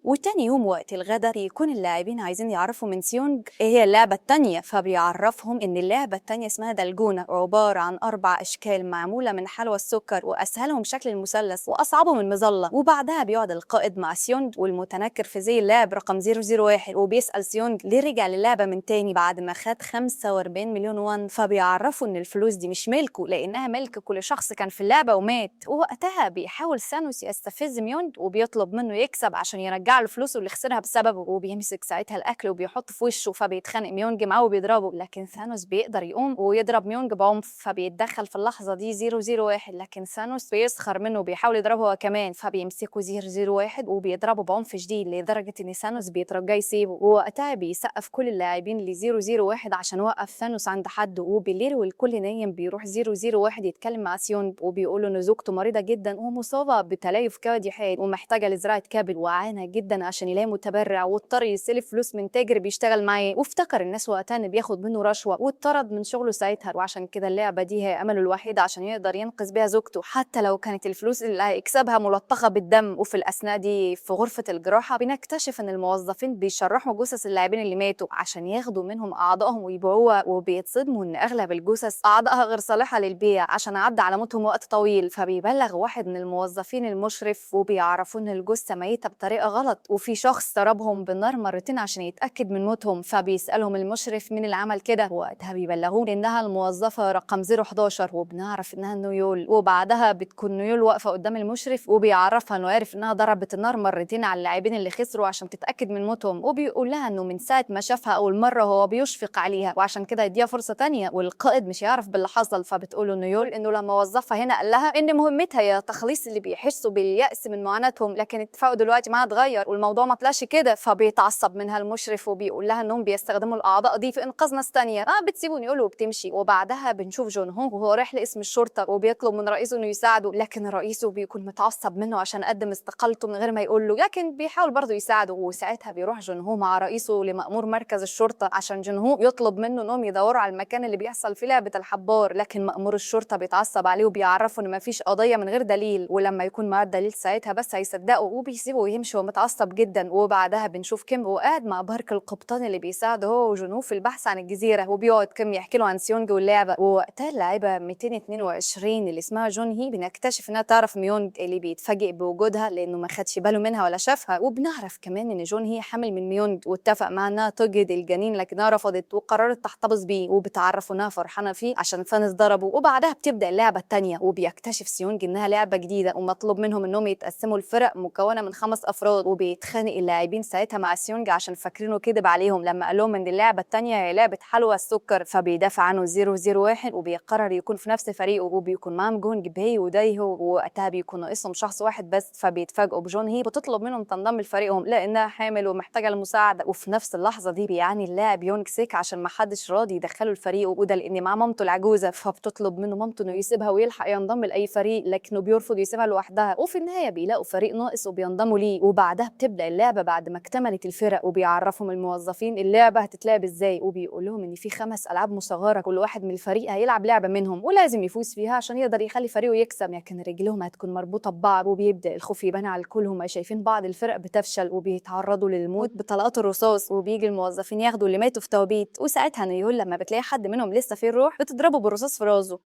وتاني يوم وقت الغدا بيكون اللاعبين عايزين يعرفوا من سيونج ايه هي اللعبة التانية، فبيعرفهم ان اللعبة التانية اسمها دالجونا، عبارة عن 4 أشكال معمولة من حلوى السكر، وأسهلهم شكل المثلث وأصعبهم المظلة. وبعدها بيقعد القائد مع سيونج والمتنكر في زي اللاعب رقم 001، وبيسأل سيونج ليه رجع للعبة من تاني بعد ما خد 45 مليون وان، فبيعرفوا ان الفلوس دي مش ملكه لأنها ملك كل شخص كان في اللعبة ومات. ووقتها بيحاول سانوس يستفز ميونج وبيطلب منه يكسب عشان يرجع له فلوسه اللي خسرها بسببه، وبيمسك ساعتها الاكل وبيحط في وشه، فبيتخانق ميونج معاه وبيضربه، لكن ثانوس بيقدر يقوم ويضرب ميونج بعنف، فبيتدخل في اللحظة دي 001، لكن ثانوس بيسخر منه وبيحاول يضربه هو كمان، فبيمسكه 001 وبيضربه بعنف شديد لدرجة ان ثانوس بيترجاه يسيبه. ووقتها بيسقف كل اللاعبين ل 001 عشان وقف ثانوس عند حده. وبالليل والكل نايم بيروح 001 يتكلم مع سيونج وبيقول له ان زوجته مريضه جدا ومصابه بتليف كبدي حاد ومحتاجة لزراعه كبد، وعانى جدا عشان يلاقي متبرع، واضطر يستلف فلوس من تاجر بيشتغل معاه، وافتكر الناس وقتها ان بياخد منه رشوة واتطرد من شغله ساعتها، وعشان كده اللعبة دي هي امله الوحيد عشان يقدر ينقذ بيها زوجته حتى لو كانت الفلوس اللي هيكسبها ملطخه بالدم. وفي الاثناء دي في غرفة الجراحة بنكتشف ان الموظفين بيشرحوا جثث اللاعبين اللي ماتوا عشان ياخدوا منهم اعضائهم ويبيعوها، وبيتصدموا ان اغلب الجثث اعضائها غير صالحه للبيع عشان عدى على موتهم وقت طويل. فبيبلغ واحد من الموظفين المشرف وبيعرفوا ان الجثة ميته بطريقة غلط، وفي شخص ضربهم بالنار مرتين عشان يتاكد من موتهم، فبيسالهم المشرف مين اللي عمل كده، وقتها بيبلغوه انها الموظفة رقم 011، وبنعرف انها نيول. وبعدها بتكون نيول واقفة قدام المشرف وبيعرفها انه عرف انها ضربت النار مرتين على اللاعبين اللي خسروا عشان تتاكد من موتهم، وبيقول لها انه من ساعة ما شافها اول مرة هو بيشفق عليها وعشان كده يديها فرصة تانية، والقائد مش هيعرف باللي حصل. فبتقول له نيول انه لما وظفها هنا قال لها ان مهمتها هي تخليص اللي بيحسوا باليأس من معاناتهم، لكن اتفاقوا دلوقتي معاها اتغير والموضوع ما طلعش كده. فبيتعصب منها المشرف وبيقول لها انهم بيستخدموا الاعضاء دي في انقاذ ناس تانية، بتسيبه نيول وبتمشي. وبعدها بنشوف جون هو وهو رايح لقسم الشرطة وبيطلب من رئيسه انه يساعده، لكن رئيسه بيكون متعصب منه عشان قدم استقالته من غير ما يقول له، لكن بيحاول برضه يساعده. وساعتها بيروح جون هو مع رئيسه لمأمور مركز الشرطة عشان جون هو يطلب منه انهم يدوروا على المكان اللي بيحصل فيه لعبه الحبار، لكن مأمور الشرطة بيتعصب عليه وبيعرفه ان مفيش قضية من غير دليل، ولما يكون معاه الدليل ساعتها بس هيصدقه، وبيسيبه ويمشي ومتعصب جدا. وبعدها بنشوف كيم وقاعد مع بارك القبطان اللي بيساعده هو وجونو في البحث عن الجزيرة، وبيقعد كيم يحكي له عن سيونج واللعبة. ووقتها اللاعبه 222 اللي اسمها جون هي بنكتشف انها تعرف ميونج اللي بيتفاجئ بوجودها لانه ما خدش باله منها ولا شافها. وبنعرف كمان ان جون هي حامل من ميونج واتفق معها انها تجهض الجنين لكنها رفضت وقررت تحتفظ بيه، وبتعرفوا انها فرحانة فيه عشان ثانوس ضربه. وبعدها بتبدا اللعبة الثانية، وبيكتشف سيونج انها لعبه جديدة ومطلوب منهم انهم يتقسموا لفرق مكونة من 5 افراد، وبيتخانق اللاعبين ساعتها مع سيونج عشان فاكرينه كذب عليهم لما قال لهم ان اللعبة الثانية هي لعبه حلوى السكر، فبيدافع عنه 001 وبيقرر يكون في نفس فريقه، وبيكون معاهم جونج باي ودايهو، ووقتها بيكون ناقصهم شخص واحد بس، فبيتفاجئوا بجون هي بتطلب منهم تنضم لفريقهم لانها حامل ومحتاجة المساعدة. وفي نفس اللحظة دي بيعاني اللاعب يونج سيك عشان ما حدش راضي يدخله الفريق، وده لان معاه مامته العجوزة، فبتطلب منه مامته انه يسيبها ويلحق ينضم لاي فريق، لكنه بيرفض يسيبها لوحدها. وفي النهاية بيلاقوا فريق ناقص وبينضموا ليه. وبعدها بتبدا اللعبة بعد ما اكتملت الفرق، وبيعرفهم الموظفين اللعبة هتتلعب ازاي، وبيقول لهم ان في 5 العاب مصغرة كل واحد من الفريق هيلعب لعبه منهم ولازم يفوز فيها عشان يقدر يخلي فريقه يكسب، لكن رجلهم هتكون مربوطة ببعض، وبيبدا الخوف يبان على الكل، هم شايفين بعض الفرق بتفشل وبيتعرضوا للموت بطلقات الرصاص، وبيجي الموظفين ياخدوا اللي ماتوا في توابيت. وساعتها نيول لما بتلاقي حد منهم لسه فيه الروح بتضربه بالرصاص في راسه.